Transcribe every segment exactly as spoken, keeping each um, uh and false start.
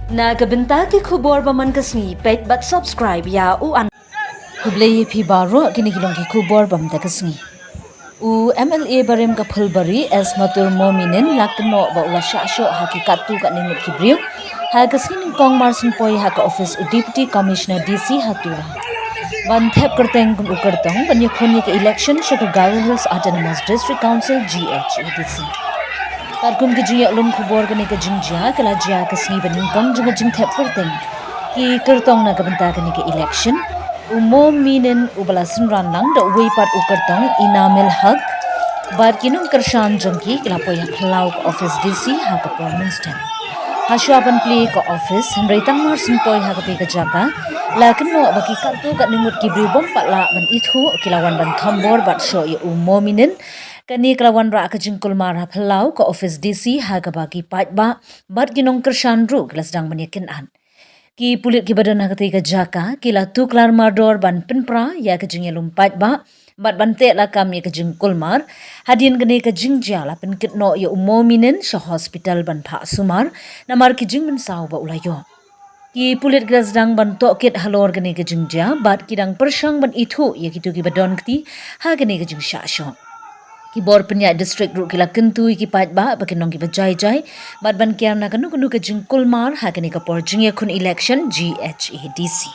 Na ka bynta ki khubor ba man ka sngi, peit bad subscribe ïa u an. Khublei ïa phi baroh, kine ki long ki khubor ba man ka sngi. U M L A barim ka Phulbari, S Matur Mominin, la kynnoh ba u la shah shoh ha ki katto katne ngut ki briew ha ka sngi nyngkong marsien poi ha ka office u Deputy Commissioner D C ha Tura. Ban thep kyrteng kum u kyrtong ban ïakhun ïa ka election sha ka Garo Hills Autonomous District Council, G H A D C. Katkum ka jingïalam khubor, kane ka jingjia ka la jia ka sngi ba nyngkong jong ka jingthep kyrteng ki kyrtong na ka bynta kane ka election. U Mominin uba la synran lang da uwei pat u kyrtong, Inamil Haq, bad ki nongkyrshan jong ki ki la poi ha phyllaw ka office D C ha ka por mynstep. Hashwa ban plie ka office, hynrei tang marsien poi ha katei ka jaka, la kynnoh ba ki katto katne ngut ki briew bym pat lah ban ithuh ki la wan ban thombor bad shoh ïa u Mominin. Kane ka la wanrah ka jingkulmar ha phyllaw ka office D C ha kaba ki paidbah bad ki nongkyrshan ruh ki la sdang ban ïakynad. Ki pulit kiba don ha katei ka jaka ki la tuklar mardor ban pynpra ïa ka jingïalum paidbah bad ban teh lakam ïa ka jingkulmar. Hadien kane ka jingjia la pynkit noh ïa u Mominin sha hospital ban phah sumar namar ki jingmynsaw ba u la ïoh. Ki pulit ki la sdang ban tohkit halor kane ka jingjia bad ki dang pyrshang ban ithuh ïa kito kiba don kti ha kane ka jingshah shoh. Ki bor pynïaid district ruh ki la kyntu ïa ki paidbah ba kin long kiba jai jai bad ban kiar na kano kano ka jingkulmar ha kane ka por jingïakhun election, G H A D C.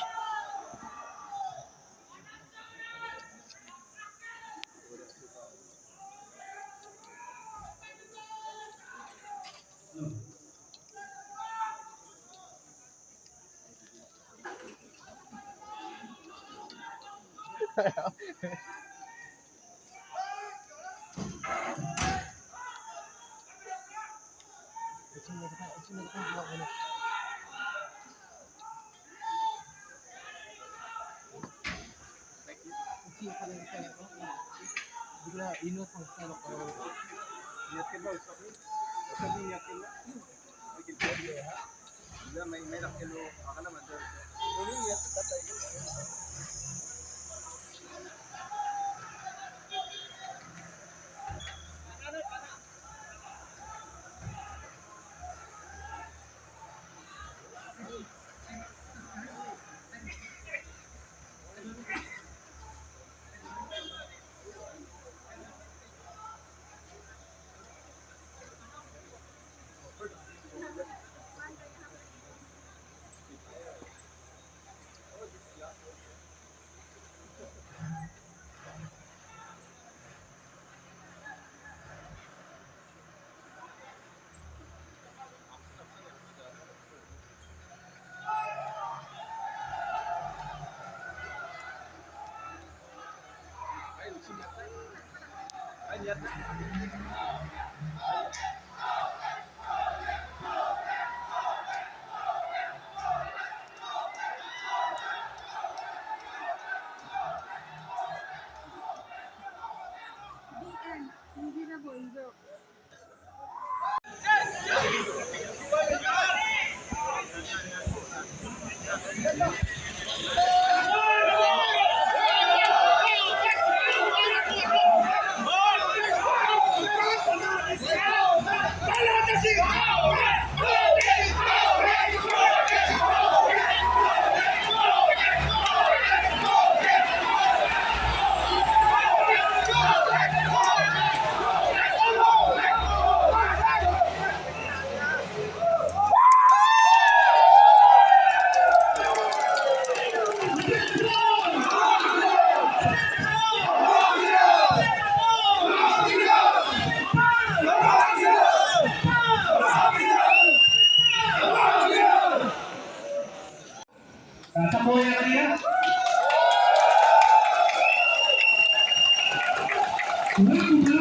Ura kuba,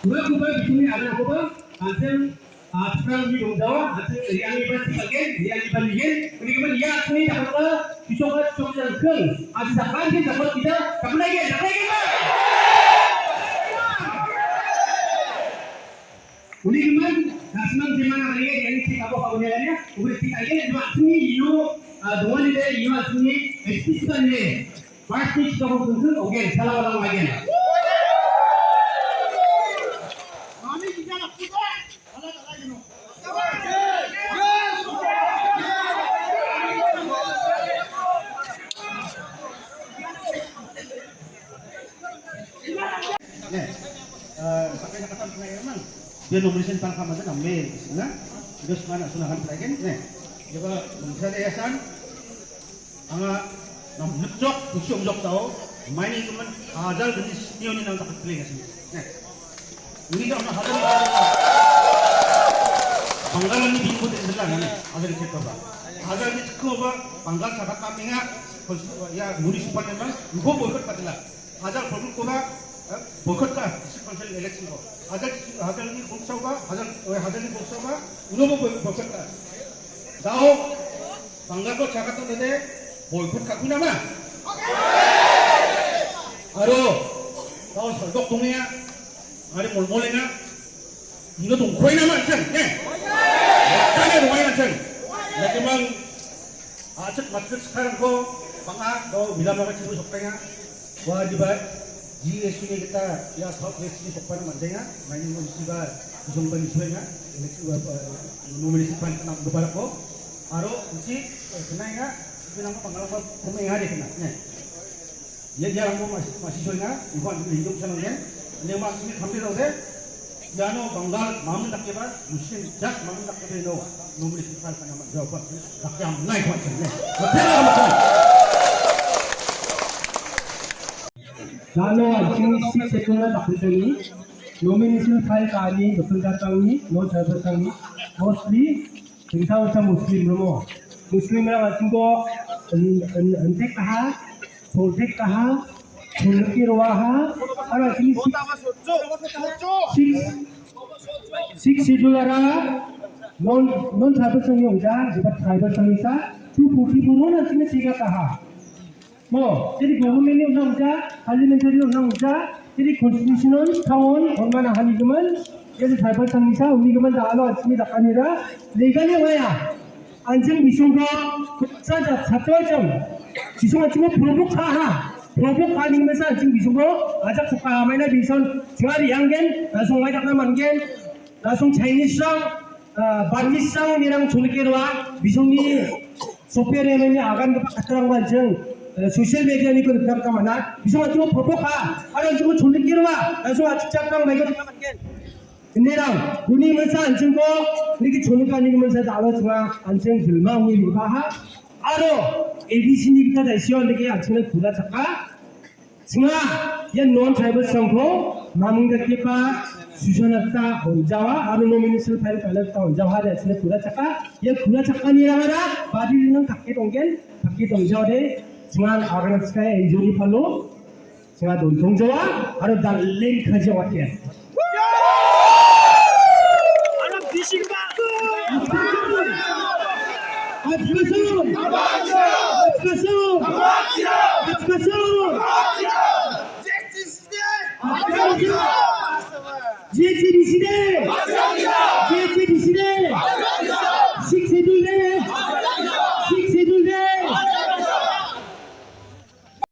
ura kuba, bituni ada kuba, asem, ah, tukang di dong dawa, asem, yang iban si bagen, yang iban igen, ini iban ya sini tak apa, pisau kat, pisau kat, keng, asem, tak kan, tak apa, kita, tak pernah igen, tak pernah igen, Pak. Uni ki man, ka sman ki man ka ïa, ïa ni ki ka bok ka bunya ïa, u ri ki ka ïa, ïa sni ïa, ah, dua ni de, ïa sni, eh, sni sni. Pas ni kita ko kun, okay, salam salam again. Mami kita nak putar. Ïa nomination pang ka madan am me na. Dos mana suna kan tragen ne. Ïa ba mengsa de yasan. Anga nam nukjok kusyong jok tau. Maini kuman hajar jenis nion ni nang takut peling asin. Ne. Ini ka mana hajar ni. Panggal ni bingkut ni sebelah ne. Hajar ni cek ba. Hajar ni cek ba. Panggal sakat kami nga. Ya municipal memang. Ibu boikot patela. Hajar photo ko ba, eh, boycott ka, district council election ko. Hajar, hajar ni boxau ba, hajar, eh, hajar ni boxau ba, uno bo boy-, boycott ka. Dau, panggal ko chakat to de, boycott ka kuna ma. Aro, dau saldok tungia, ngari mol mol ina, ino tung koi nama chang, eh. Kane rumai na chang. Lagi mang, Achak matrix sekarang ko, bang a, ko bilang bang a chibu sok penga. Wah, di ba, G S T ni kita, ya, South West ni sok penga mandenga, main ni mesti ba, kusung ban suenga, ini si ba, ba, nomor si pan kena bebar ko. Aro, si, eh, kena inga, si kena ko panggal ko, kena inga de kena, ne. Ye dia ko masih, masih suenga, iwan hidup senang ye. Ini masih kami tahu de. Ïa no Bengal mamun dak ke ba, Muslim jat mamun dak ke ba no, no Muslim kan kana ma jawab dak yang nai kuat ne. Betul lah betul. Lano anjing si sekolah dak ke ni, nomination file kani, betul datang ni, no jawab datang ni, mostly Tingtang sa Muslim rumo. Muslim rang anjing ko, en, en, entek kaha, soltek kaha, solki ruaha, ara sini six, six, six schedule ara, non, non tribal sang yong ja, jibat tribal sang isa, tu puti buron anjing sini siga kaha. Mo, jadi government ni unang uja, parliamentary unang uja, jadi constitutional town on mana hani gemen, jadi tribal sang isa uni gemen da alo anjing da kanira, legally waya. Anjing bisung ko sa ja satu jam. Bisung anjing ko produk kha ha. Produk kha ni mesa anjing bisung ko ajak suka maina bisung jari anggen, langsung wai dak na mangen, langsung Chinese rang, ah, Burmese rang ni rang chulke rwa, bisung ni Sope re manya agan ka patrang ban jeng, eh, social media ni ko dam ka mana. Bisu atu photo ka, aran tu chuli kirwa, asu achak chak kang bai ko dam kan. Ini rang, uni masa anjing ko, ni ki chuli ka ni masa dalo chunga, anjing filma uni liba ha. Aro, A D C ni kita daisio ni ki anjing kula chaka. Chunga, ïa non tribal sangko, mamung da kepa, Susan ta honjawa, aro nomination file file ta honjawa, da chine kula chaka, ïa kula chaka ni rang ara, badi rinang kake tongken, kake tongjawa de, chunga agana chaka ïa joni palo, chunga don tongjawa, aro darling khajawa ken. Aro bisi ba. Atkason! Atkason! Atkason! J T B C de! J T B C de!